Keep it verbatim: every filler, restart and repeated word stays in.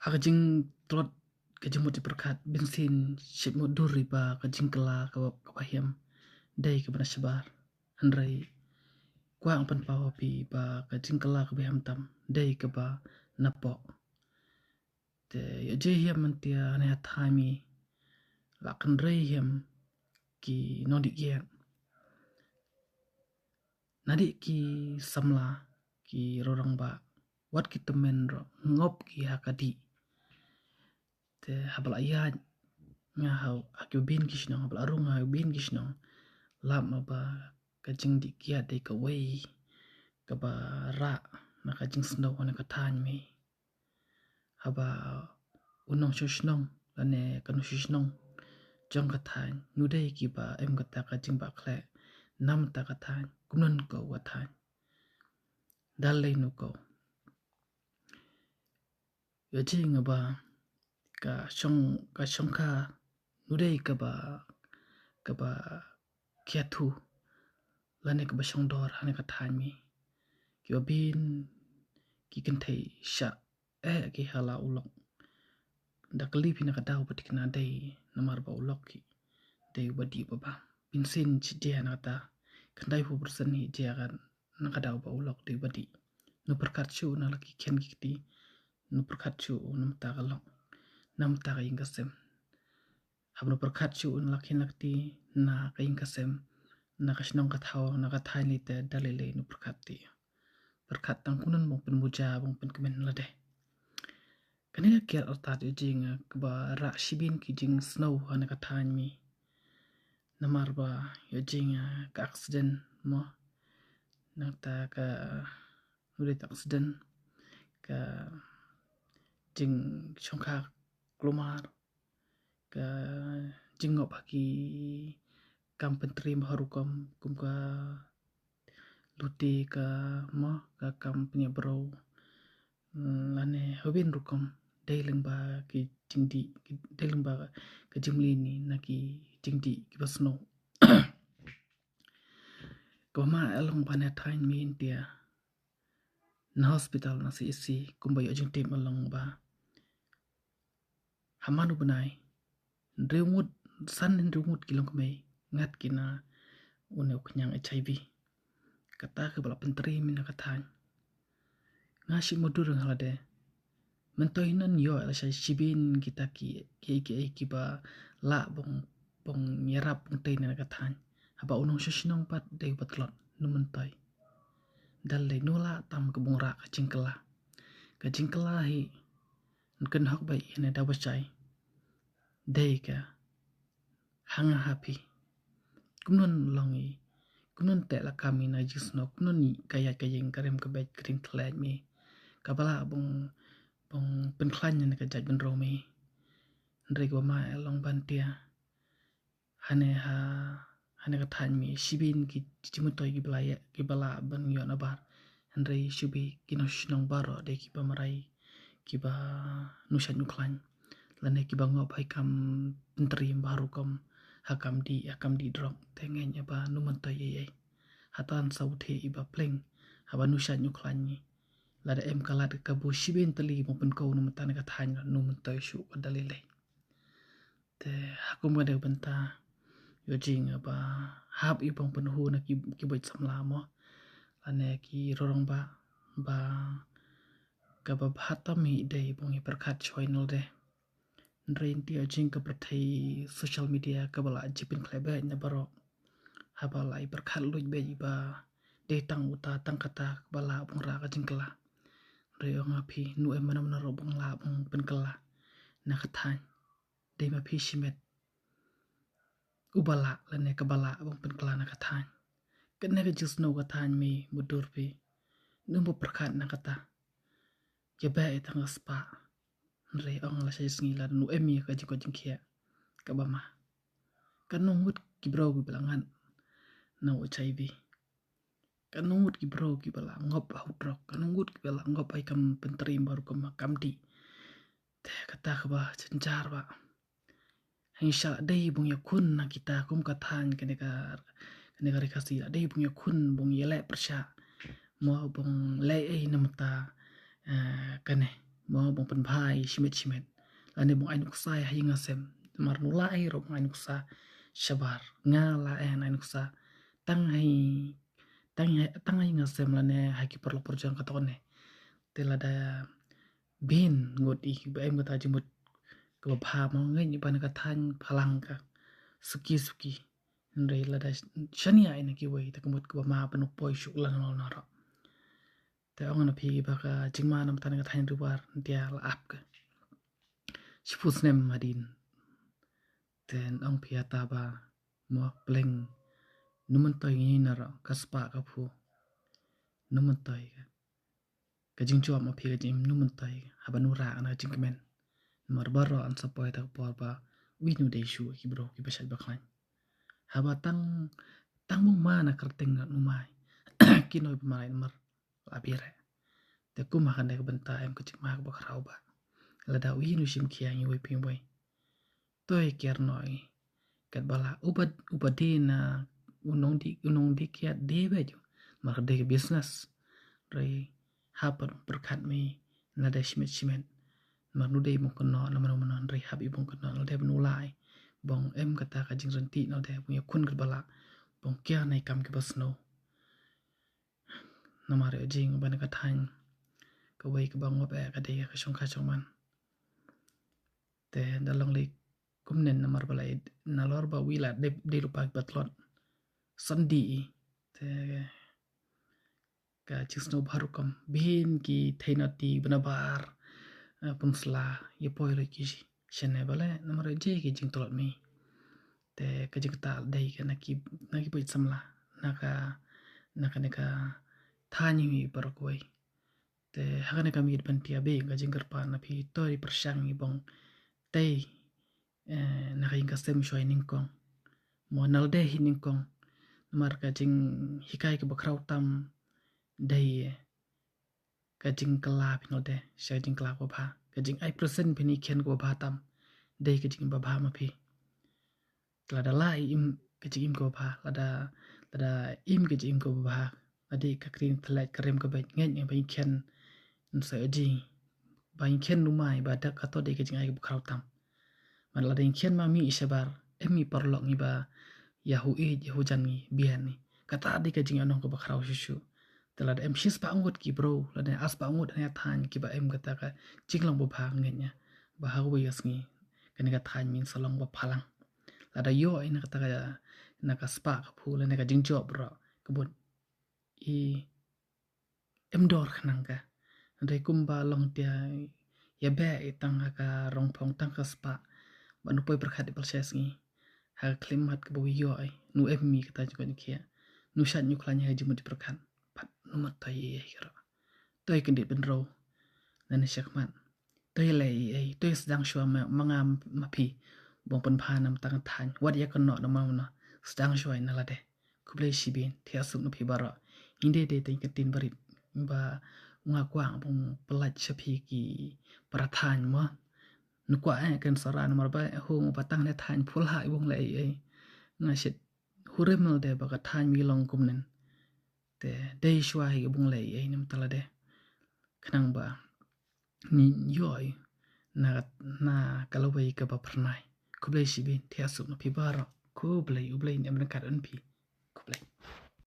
Ha ka jingtlot ka jingmut jingpyrkhat, bynsin shait mutdur ïa ba ka jingkylla kaba, kaba hiam dei kaba na shabar. Hynrei kwah pynpaw ha phi ba ka jingkylla kaba hiam tam dei kaba na poh. Te ïoh jia hiam mynta ha ne ha thaiñ mi, la kynrei hiam ki nongdih kiad. Nadih ki samla, ki rorang ba wat ki tymmen ruh ngop ki ha ka dih. Te haba la ïaid nga ha, ha ki bin ki shnong, haba la rung ha ki bin ki shnong, lap ma ba ka jingdih kiad dei kawei kaba rah na ka jingsngew ha ne ka thaiñ mi. Haba u nongshong shnong lane ka nongshong shnong jong ka thaiñ, nu dei kiba em kata ka jingbakla namar ka thaiñ, kumno ko ka thaiñ. Dal lei nu ko. Ïa jing ba ka shong, ka shongkha nu dei kaba, kaba kiathu lane kaba shong dor ha ne ka thaiñ mi. Kiba bin ki kynthei sha eh ki ha la u lok. Da kylli phi na ka daw ba thikna dei namar ba u lok ki dei ba dih ba bam. Bynsin shi jia na kata, khyndai phew percent hi jia kan na ka daw ba u lok dei ba dih. Nu pyrkhat shuh na la ki khian ki kti, nu pyrkhat shuh na mynta ka lok, na mynta ka ïing ka sem. Haba nu pyrkhat shuh na la ki khian la ki kti, na ka ïing ka sem, na ka shnong ka thaw, na ka thaiñ lei te da lei lei nu pyrkhat te. Pyrkhat tang kumno ban pynmuja, ban pynkmen lade. Kane ka kiad artat ïa jing kaba rah shibun ki jingsngew ha ne ka thaiñ mi. Namar ba ïa jing ka accident mo. Nangta ka, u dei accident, ka jingshongkha kulmar, ka jingngop ha ki kam pyntrim baharukom, kum ka lute, ka mo, ka kam pynïabriew, mm, lane hawin rukom, dei lyngba ki jingdih, dei lyngba ka jingmlien na ki jingdih kiba snoh. Kaba ma long ba na thaiñ mynta na hospital na C H C, kumba ïoh jingtip ma long ba ha man u bnai, hynriew ngut, san hynriew ngut ki longkmie ngat ki na une u khñiang H I V. Kata kaba la pyntrim na ka thaiñ. Nga shim mudur nga lade. Mynta hi nan ïoh la shai shibun kita ki, ki, ki, kiba lah bong, bong ïarap bong tei na ka thaiñ. Haba u nongshong shnong pat dei ba tlot, nu mynta. Dal dei nu lah tam ka bong rah ka jingkylla. Ka jingkylla hi kan hok ba ïa ne da ba shai. Dei ka hanga ha phi. Kumno long i, kumno te la kam i na jingsngew, kumno i ka ïaid ka ïeng, ka rem ka beit, ka ring ka leit mi. Kaba lah bong, bong pynkhlaiñ ne ka jaid bynriew mi. Hynrei kaba ma long ban tia. Ha ne ha, ha ne ka thaiñ mi shibun ki jingmyntoi kiba la ïa, kiba lah ban ïoh nabar. Hynrei shibun ki nongshong shnong baroh dei kiba marwei, kiba nu shait nu khlaiñ. Lane kiba ngop ha i kam pyntrim baharukom, ha kam dih, ha kam dih drok, te ngeit ïa ba nu myntoi ei ei. Hatan sa u thei iba pleng, haba nu shait nu khlaiñ ngi. Lada em ka lad ka kabu shibun tylli bong pynkow na mynta na ka thaiñ, nu myntoi shuh ka da lei lei. Te ha kum ka dei bynta ïa jing ba hap i bong pynhu na ki, ki beit samla mo, lane ki rorong ba, ba kaba bha tam i dei bong i pyrkhat shoi nal de. Hynrei nti ïa jing ka pyrthei social media kaba la jipin khleh beit na baroh. Haba la i pyrkhat luid beit i ba dei tang uta tang kata kaba la bong rah ka jingkylla. Hynrei ong ha phi nu em mana mana ruh bong la bong pynkylla na ka thaiñ. Dei ma phi shimet uba lah lane kaba lah bong pynkylla na ka thaiñ. Kane ka jingsngew ka thaiñ mi mudur phi. Nu ba pyrkhat na kata. Ïa ba i tang ka spah. Hynrei ong la shai sngi la nu em ïa ka jingkoit jingkhiah kaba ma. Ka nongut ki briew kiba la ngat na u H I V. Ka nongut ki briew kiba la ngop ha u drok. Ka nongut kiba la ngop ha i kam pyntrim baharukom ha kam dih. Te kata kaba jynjar ba. Hynrei sha la dei bong ïakhun na kita kum ka thaiñ kane ka, kane ka ri Khasi la dei bong ïakhun bong ïaleh pyrshah. Mo bong leh ei na mynta, eh, kane. Mo bong pynbha i shimet shimet. Lane bong ai nuksa ha i nga sem. Mar nu la ai ro bong ai nuksa shabar. Nga la ai nuksa. Tang hai, tang hai, tang hai nga sem lane hai ki paralok parajong ka tokne. Te lada bin ngut i ba em kata jingmut kaba bha mo ngi ni ban ka than phalang ka. Suki suki. Hynrei lada shania ina ki wei te ka mut kaba ma pynuk poi shuk lan nol naro. Te ong na phi ba ka jingma nam tan ka than rubar dia la ap ka. Shipus nem madin. Te ong phi ata ba mo pleng numan toi ngi naro ka spa ka phu. Numan toi ka. Ka jingjop ma phi ka jing numan toi haba nura ana jingkmen. Mar baro an sa poi ta por ba wi nu dei shu ki bro ki ba shait ba khlain. Haba tang tang mung ma na kerteng na numai. Ki noi ba marai mar la bire. Te kum ha kan dei ka benta em ka jingma ka ba khraw ba. Lada wi nu shim kiang i wei ping wei. Toi kiar noi. Kat bala ubat ubat di na unong di unong di kiat di beju. Mar dei business. Rei hapat perkat mi na dei shimet shimet. Mar nu dei bong keno na mano mano rei hap i bong keno na dei bong ulai. Bong em kata ka jingrenti na dei bong ya kun kat bala. Bong kiar nai kam ki basno. Namar ïa jing ban ka than ka wei ka bang wap eh ka dei ka shong ka shong man. Te da long li kumnen namar ba lai nalor ba wi la dep dei rupa ba tlot. Sandi i te ka jing snow baru kam bin ki thainati bana bar. Pun sla ïa poi lo ki shane bale namar je ki jing tlot mi. Te ka jingkata dei ka na ki na ki poi samla na ka na ka na ka than ïa mi baroh kawei. Te ha ka na ka miet ban tia be ka jingkyrpad na phi to ri pyrshang i bong tei na ka jingkasem shoi nyngkong. Mo nalde hi nyngkong namar ka jinghikai ka ba khraw tam dei ka jingkylla phi nalde sha ka jingkylla ka ba bha ka jingai percent phi ni khian ka ba bha tam dei ka jing ba bha ma phi. Lada la im ka jingim ka ba bha lada lada im ka jingim ka ba bha. Lada ka kring thlek ka rem ka ba ngeng ba khian nsa ji ba khian numai ba da ka to dei ka jingai ka ba khraw tam. Man lada khian ma mi i shabar em mi paralok ngi ba ya hu i ya hu jan ngi bian ni kata dei ka jing anong ka ba khraw shu shu. Te lada em shis pa ngut ki bro lada as pa ngut ne than ki ba em kata ka jinglong ba bha ngeng ya ba ha wei yas ngi kane ka than min salong ba phalang. Lada yo ina kata ka na ka spa ka phu lane ka jingjop bro ka bun i em dor khnang ka. Dei kumba long tia ya be i tang ha ka rong phong tang ka spa ba nu poi pyrkhat i pyrshah sngi ha ka klimat ka ba wi yo ai nu em mi kata jingkot ni kia nu shat nu khlaiñ ha jingmut jingpyrkhat pat nu mat tai i ai kiro. Toi kendit benro nane shakmat. Toi lei ei toi sdang shwa ma nga ma phi bong pynbha nam tang thain wat ya kano na ma na sdang shwa na lade. Khublei shibin thia suk na phi baroh. Inde de teng ka tin barit ba nga kwang bong pelaj sha phi ki para thain ma. Nu kwah eh kan sara namar ba hung ba tang ne thain phul ha i bong lei ei nga shit hurem de ba ka thain mi long kumnen. Te dei shwa hi bung lei ei nam tala de khnang ba ni yoi na na ka lawei ka ba pernai. Khublei shibin thia suk na phi baroh. Khublei u blei ni amna kat un phi. Khublei.